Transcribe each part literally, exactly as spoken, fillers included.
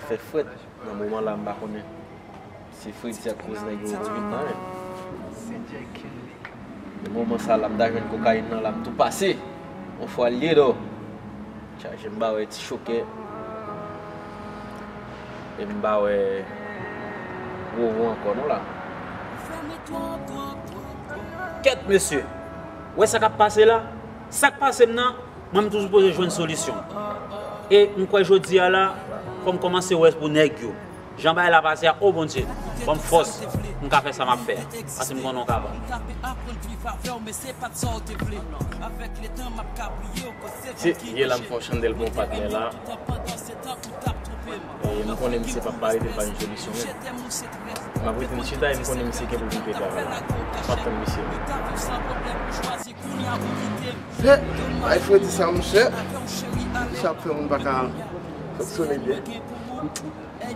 Fè frèt nan moman la, m pa konnen si fredi ak koz nèg yo di vit nan men. Nan moman sa la, m ta jwenn kokayin nan la, m tou pase. Yon fwa l ye do. Chaje m ba wè ti chokè. E m ba wè wowo ankò non la. Kèt mesye. Wè sa k ap pase la? Sa k pase m nan, mwen m toujou poze jwenn solisyon. E m kwè jodi a la, fò m kòmanse wè pou nèg yo. Jan bagay la pase a, o Bondye, ban m fòs pou m ka fè sa m ap fè a. Paske m konnen w kapab. Se, ye la m fè yon chandèl pou yon patnè la. E m konnen misye p ap pa rete, l pa jwenn solisyon menm. M ap rete m chita e m konnen misye gen pou l kite travay la. M ap tann misye. He, bay fredi sa monchè. Sa ap fè moun pa ka fonksyone byen.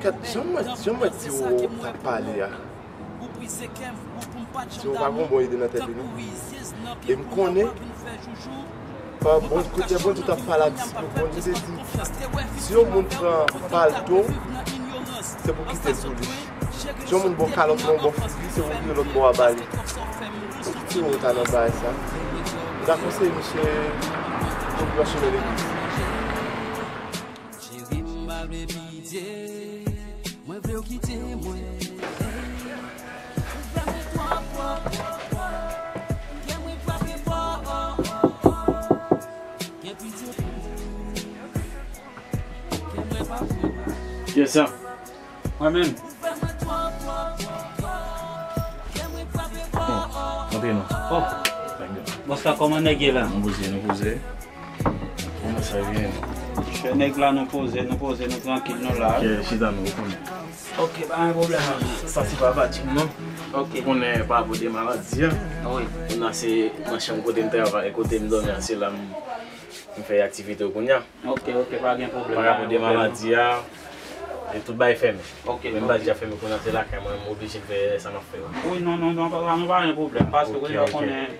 Kèt, jan m wè, jan m wè Tiro ap pale a. Tiro pa gon bon ide nan tèt li non. E m konnen pa bon kote Bondye t ap pale a disip yo, Bondye te di, si yon moun pran palto, se pou kite l pou li. Si yon moun ba w kalòt nan yon bò figi, se pou vire lòt bò a ba li. Tiro ta nan bagay sa. M ta konseye misye pou l pran chemen legliz. Cheri, m pa vle pitié. Mwen vle w kite mwen. Ou fè mwen twò, twò, twò, twò. Kè mwen frape fò. Gen pitié pou mwen. Kè mwen pa pou. Yes, sir. Mwen menm. Antre non. Oh. Bòs la, kòman nèg ye la? Nou poze, nou poze. Kòman sa ye? Chè nèg la, nou poze, nou poze, nou trankil, nou la. Ok, chita nou, ou konnen. Ok, pa gen pwoblèm. Sa se pa Patrick non. Ok. Ou konnen pa rapò de maladi a. Wi. Kounye a se nan chanm kote m travay, kote m dòmi a, se la m, m fè aktivite yo kounye a. Ok, ok, pa gen pwoblèm. Pa rapò de maladi a, e tout bagay fèmen. Ok, menm bagay deja fèmen kounye a, se lakay mwen, m oblije fè sa m ap fè yo. Wi, non, non, non, pa, pa, pa gen pwoblèm, paske ou deja konnen,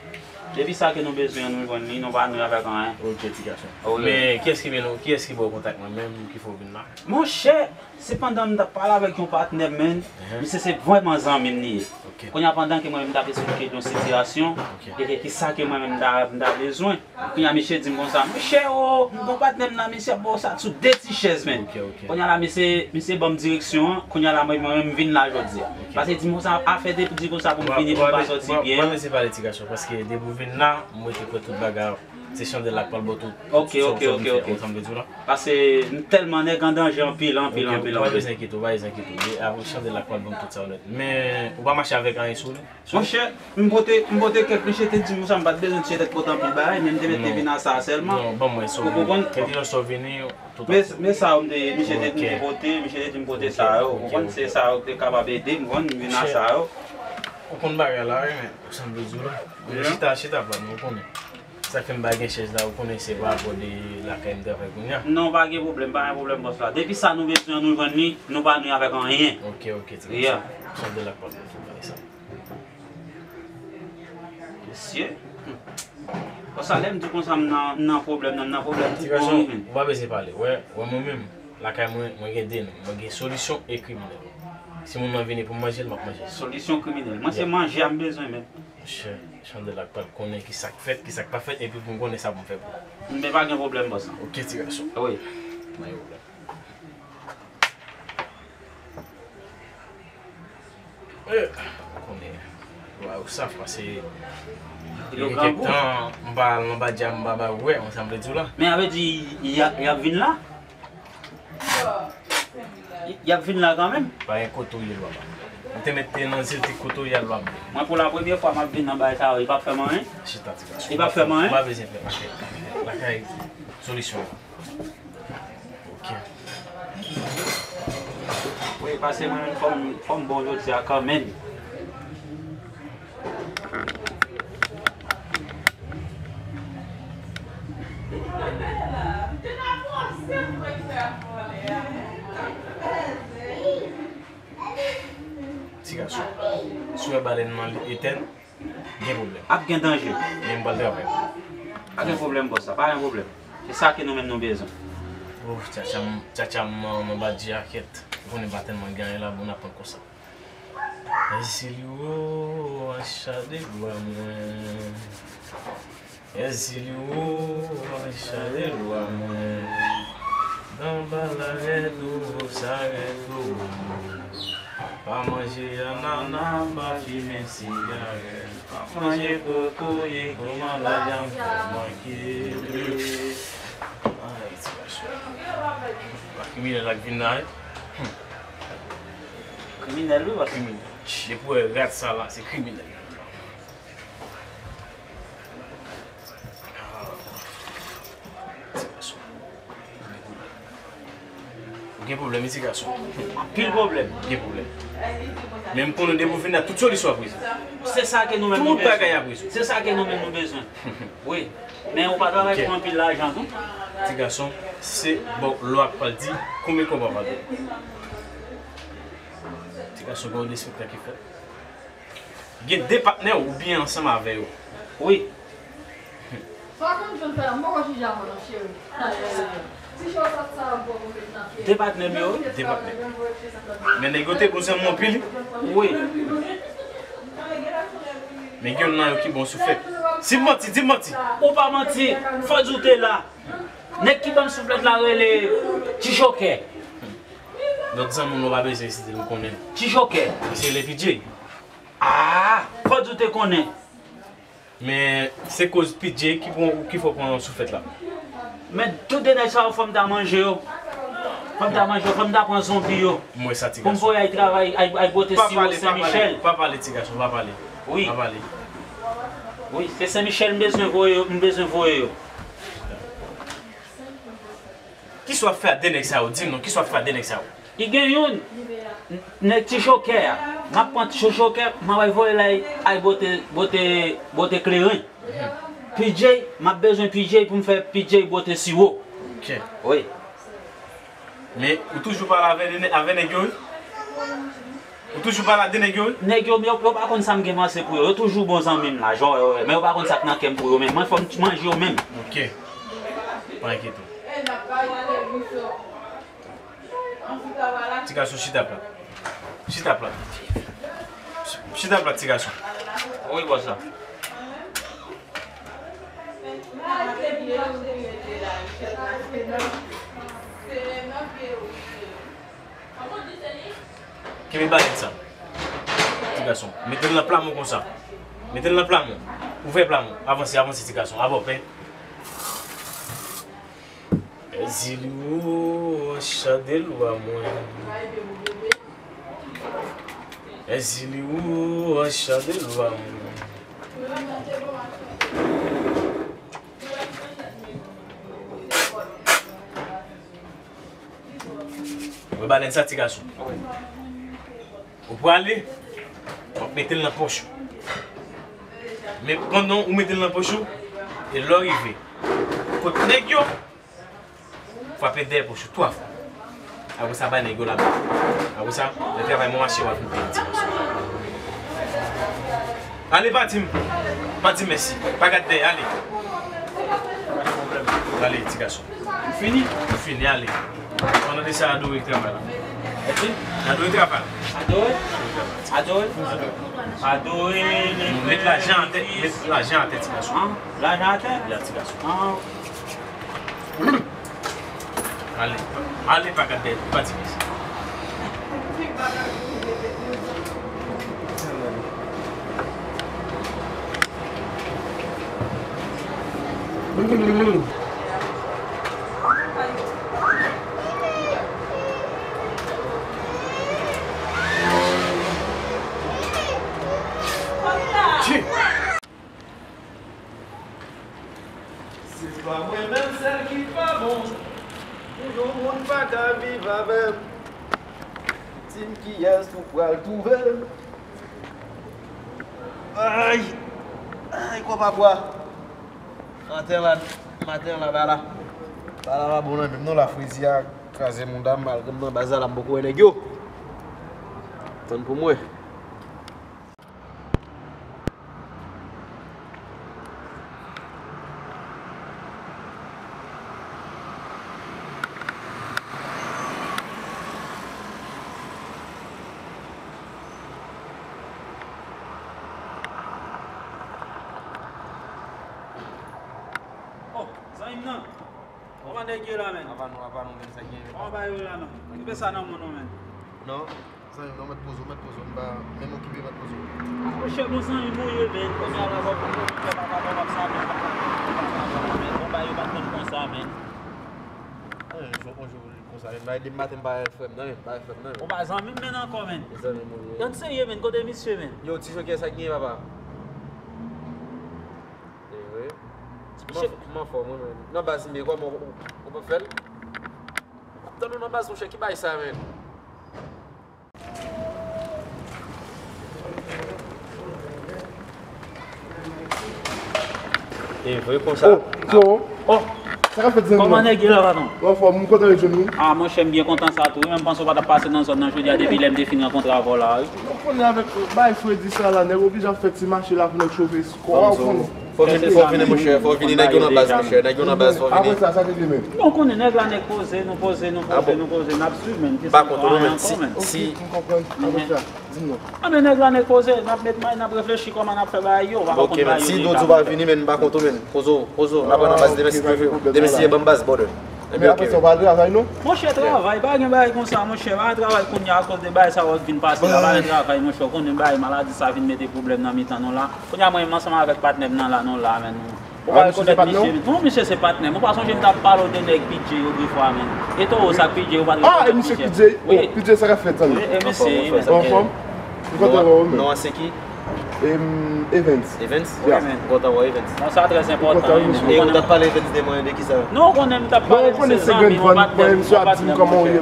depi sa ke nou bezwen, nou jwenn li, nou pa nou avèk anyen. Ok, ti gason. Wi. Men, kiyès ki mennen w, kiyès ki ba w kontak mwen menm, ki fè w vin la? Monchè, se pandan m t ap pale avèk yon patnè m, men, misye se vrèman zanmi m li ye. Ok. Kounye a, pandan ke mwen menm m t ap esplike l yon sitiyasyon, e ke kisa ke mwen menm m ta, m ta bezwen. Kounye a misye di m konsa, monchè, o, m gon patnè m la, misye ap ba w sa sou de ti chèz, men. Ok, ok. Kounye a la, misye, misye ban m direksyon an. Kounye a la, mwen, mwen menm, m vin la jodi a. Ok. Paske di m konsa, afè de pou di konsa pou m vini, pou m pa sòti byen. Ou pa bezwen pale ti gason, paske depi w vin la, m rete kwè tout bagay, se chandèl la k pral ba w tout sa w vin fè, ou konprann sa m vle di w la? Paske m tèlman nèg an danje anpil, anpil, anpil, anpil. Ok, ou pa bezwen enkyete w, pa bezwen enkyete w. Apre chandèl la k pral ban m tout sa w vle. Men, ou pa mache avèk anyen sou ou non? Monchè, m pote, m pote kèk, misye te di m sa, m pa t bezwen ti tèt pote anpil bagay, men m te mete vin a sa a sèlman. Non, ban m wè sa w vini. Ou konprann? Kèlkeswa sa w vini, tout. Men, men sa yo m te, misye te di m te pote, misye te di m pote sa yo. Ou konprann, se sa yo ki te kapab ede m, konprann, m vin a sa yo. Ou konn bagay la, wi, men, ou sanble di w la. Chita, chita plat, ou konnen. Sa k fè m pa gen chèz la, ou konnen se pa rapò de lakay m travay kounye a. Non, pa gen pwoblèm, pa gen pwoblèm, bòs la. Depi sa nou bezwen, nou jwenn li, nou pa nou avèk anyen. Ok, ok, ti gason. Chandèl la k pral ba w tout bagay sa. Mesye. Konsa, lè m di konsa, m nan, m nan pwoblèm, nan, m nan pwoblèm tou bon, wi, men. Ou pa bezwen pale. Wè, wè mwen menm, lakay mwen, mwen gen de non. Mwen gen solisyon e kriminèl. Si moun nan vini pou m manje l, m ap manje l. Solisyon kriminèl. Mwen, se manje a m bezwen, men. Monchè, chandèl la k pral konnen ki sa k fèt, ki sa k pa fèt, epi pou m konnen sa pou m fè pou ou. Men pa gen pwoblèm, bòs la. Ok, ti gason. Wi. Pa gen pwoblèm. Eh, konnen. Wa, ou sav pase. Gen kèk tan, m pa al nan badja, m pa ba wè, ou sa m vle di w la. Men a vle di, y a, y ap vin la? Y, y ap vin la kanmenm? Pa gen kote w ye, lwa pa. M te mete nan zil ti kote w ye, lwa pa. Mwen, pou la premyè fwa, m ap vin nan bagay sa yo, li p ap fè m anyen? Chita, ti gason. Li p ap fè m anyen? Ou pa bezwen pè, paske lakay, solisyon la. Ok. Wi, pase mwen menm fò m, fò m bon jodi a kanmenm. Ti gason. Si w wè balèn nan li etèn, gen pwoblèm. Ap gen danje. Men m pral travay pou ou. Pa gen pwoblèm, bòs la, pa gen pwoblèm. Se sa ke nou menm nou bezwen. Oh, tchatcha m, tchatcha m, m anba djakèt. Ou konnen pa tèlman gen anyen la, bon, n ap pran konsa. Èzili wo, acha de lwa mwen. Èzili wo, acha de lwa mwen. Nan ba la rèd ou, sa rèd ou. Pa manje anana, pa fimen sigarèt. Pa manje kokoye, kòman lajan fè manke. Ay, ti gason. Pa kriminèl la k vin la, wi. Hmm. Kriminèl, wi, w ap kriminèl. Depi w wè rat sa la, se kriminèl. Ou gen pwoblèm, wi, ti gason. Anpil pwoblèm. Ou gen pwoblèm. Men m konnen depi w vin la, tout solisyon ap rezoud. Se sa ke nou menm nou bezwen. Tout bagay ap rezoud. Se sa ke nou menm nou bezwen. Wi. Men ou pa travay pou anpil lajan tou. Ti gason, se bon, lwa k pral di konbyen kòb w ap ba l. Ti gason, gen yon despektak ki fèt. Gen de patnè w oubyen ansanm avè yo. Wi. Sa konn jwenn fè la, m poko chita ankò non, cheri. Ti cho sòt sa yo poko met nan pye. De patnè m yo, de patnè. Men nèg yo te konn zanmi anpil. Wi. Men gen youn nan yo ki bon souflèt. Si m manti, di m manti. Ou pa manti, Fòdi w te la. Nèg ki ban m souflèt la rele Ti Chokè. Lòt zanmi w nou pa bezwen site l, m konnen l. Ti Chokè. Se le P J. Ah, Fòdi w te konnen. Men se koz P J ki pran, ki fè w pran souflèt la. Men tout de nèg sa yo fò m ta manje yo. Fò m ta manje yo, fò m ta pran zonbi yo. M wè sa, ti gason. Pou m voye al travay, al, al bwote siwo Sen Michèl. Pa pale, pa pale, ti gason, pa pale. Wi. Pa pale. Wi, se Sen Michèl m bezwen voye yo, m bezwen voye yo. Kisa w ap fè ak de nèg sa yo? Di m non, kisa w ap fè ak de nèg sa yo? Li gen youn, n-, nèg Ti Chokè a. M ap pran Ti Chokè, m ap al voye l al, al bwote, bwote, bwote kleren. P J, m ap bezwen P J pou m fè P J bwote siwo. Ok. Wi. Men, ou toujou pale avè, avè nèg yo, wi? Ou toujou pale ak de nèg yo, wi? Nèg yo, yo, yo pa konn sa m gen panse pou yo. Yo toujou bon zanmi m la, jan w wè yo ye. Men yo pa konn sa k nan kè m pou yo menm. Mwen, fò m manje yo menm. Ok. Pa enkyete w. Ti gason, chita plat. Chita plat. Chita plat, ti gason. Wi, bòs la. Kenbe balèn sa. Ti gason, mete l nan pla men w konsa. Mete l nan pla men w. Ouvè pla men w. Avanse, avanse, ti gason. Abò, pè. Èzili wo, acha de lwa mwen. Èzili wo, acha de lwa mwen. Wè balèn sa, ti gason. Ou prale, w ap mete l nan pòch ou. Men pandan ou mete l nan pòch ou, e lè w rive kot nèg yo, frape dèyè pòch ou twa fwa. Apre sa, bay nèg yo lamen. Apre sa, nan travay mwen mache, w ap vin peye m ti gason. Ale, pa di m, pa di m mèsi. Pa gad dèyè, ale. Pa gen pwoblèm. Ale, ti gason. Ou fini? Ou fini, ale. Pandan de sa, adore travay la. Epi? Adore travay la. Adore? Adore? Adore. Adore. Met lajan atè, met lajan atè, ti gason. An? Lajan atè? Ya, ti gason. An. Ale. Ale, pa gad dèyè, pa di mèsi. Se pa mwen menm sèl ki pa bon. Pou yon moun pa ka viv avè m. Di m kiyès ou pral twouve l. Ay! Ay, kòb a bwa. Maten la, maten la, bala. Bala pa bon nan menm non, lafredi a kraze mouda m, malgre m nan baz la, m poko wè nèg yo. Tann pou m wè. Non. Kòman nèg yo la, men? Apa nou, apa nou, men sa gen. Kòman bagay yo la, non? Koupe sa nan men nou, men. Non, zanmi m, non, mèt poze w, mèt poze w, m pa menm okipe, mèt poze w. Ah, monchè, bon zanmi m ou ye, men. Kounye a la, w ap fè papa w ap sa, men. Bon, bagay yo pa t konn konsa, men. Bonjou, bonjou. Konsa, men, bay demen maten, m pa wè frè m nan, men, m pa wè frè m nan, men. Ou pa zanmi m, men, ankò, men. Zanmi m, wi. Yon serye, men, kote misye, men? Yo, ti Joker, sa k genyen, papa? E, wi. M an fòm, wi, men. Nan baz, men, kòman ou, ou, ou pa fè l? M ap tann ou nan baz, monchè, ki bay sa, men? E vre konsa. Oh, so, oh, sa k ap fèt, zanmi m? Kòman nèg yo la, patwon? Ou anfòm, m kontan rejwenn ou. Ah, monchè, m byen kontan sa tou. Mwen, m panse w pa t ap pase nan zòn nan jodi a depi lè m te fin rankontre avè w la, wi. Ou konnen avèk bagay fredi sa la, nèg oblije ap fè ti mache la pou nèg chofe kò a, ou konnen. Fò vini, fò vini, monchè, fò vini, nèg yo nan baz, monchè, nèg yo nan baz, fò vini. Apre sa, sa k rive, men? Bon, ou konnen nèg la, nèg poze, nou poze, nou poze, nou poze, n ap swiv, men. M pa kont ou, non, men, si, si. Ok, m konprann. Apre sa, di m non. Anben, nèg la, nèg poze, n ap met may, n ap reflechi kòman n ap fè bagay yo, ou pa konprann bagay yo deja. Ok, men, si Dodou pa vini, men, m pa kont ou, men, poze w, poze w, n ap nan baz demen, si Dye vle. Demen, si Dye ban m baz, brother. Ebyen, ok, men. Apre sa, w pa al travay, non? Monchè, travay, pa gen bagay konsa, monchè, pa travay kounye a, akoz de bagay sa yo k vin pase la, pa gen travay, monchè, ou konnen bagay maladi sa vin mete pwoblèm nan mitan nou la. Kounye a, mwen menm ansanm avèk patnè m nan la, nou la, men nou. Ou pa rekonèt misye, non, misye se patnè m. Ou pa sonje m t ap pale w de nèg P J yo defwa, men. E Toro sa k P J, ou pa t rekonèt misye? Ah, e misye P J? Wi. Oh, P J, sa k ap fèt, zanmi? Wi, e misye, wi, men. Anfòm? M kontan wè w, men. Non an se ki? Em, Evans. Evans? Wi, men. M kontan wè w, Evans. Bon, sa trè enpòtan, wi, men. E ou t ap pale Evans de mwen, de ki sa? Non, ou konnen m t ap pale, misye zanmi m, yon patnè m, yon patnè m, monchè.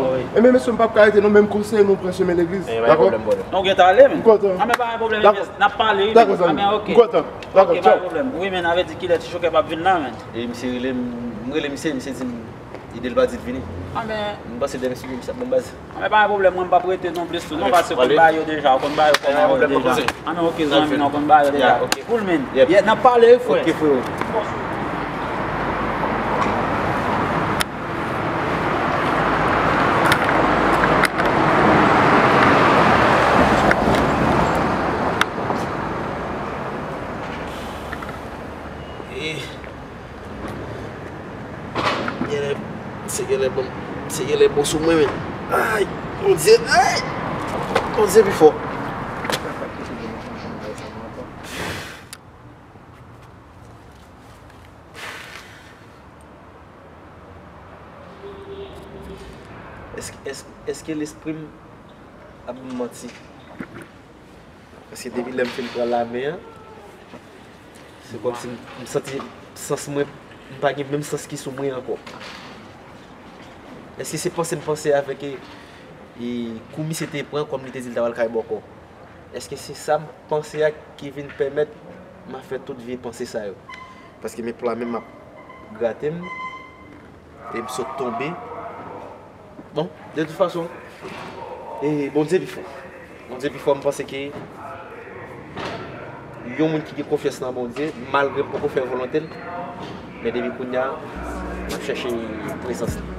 Wi. Ebyen, mesye, m p ap ka rete non, men m konseye nou pran chemen legliz. Dakò? Non, ou gentan ale, men. M kontan. Ah, men pa gen pwoblèm, Evans. N ap pale, wi, men. Ah, men ok. M kontan. Ok, pa gen pwoblèm. Wi, men, avèdi kilè ti Chokè p ap vin la, men? E misye rele m, m rele misye, misye di m ide l pa di l vini. Ah, men. M panse demen si misye ap ban m baz. Ah, men pa gen pwoblèm, mwen m p ap rete non plis tou. Non, paske ou konn bagay yo deja, ou konn bagay yo kòman yo ye deja. Ah, men ok, zanmi, nou konn bagay yo deja. Cool, men. Yeah, n ap pale, wi, frè. Ok, freo. Eh, genlè, se genlè bon, se genlè bon sou mwen, men. Ay, Bondye, ay! Bondye pi fò. Èske, èske, èske lespri m ap ban m manti? Paske depi lè m fin pran lame an, se kòmsi m, m santi sans mwen, m pa gen menm sans ki sou mwen ankò. Èske se panse m panse avèk, e, e, kou misye te pran kòm li te di l ta pral kay bòkò? Èske se sa m panse a ki vin pèmèt m ap fè tout vye panse sa yo? Paske men pla menm m ap grate m, e m sot tonbe. Bon, de tout fason, e Bondye pi fò. Bondye pi fò, m panse ke yon moun ki gen konfyans nan Bondye, malgre m poko fè volonte l, men depi kounye a, m ap chèche prezans li.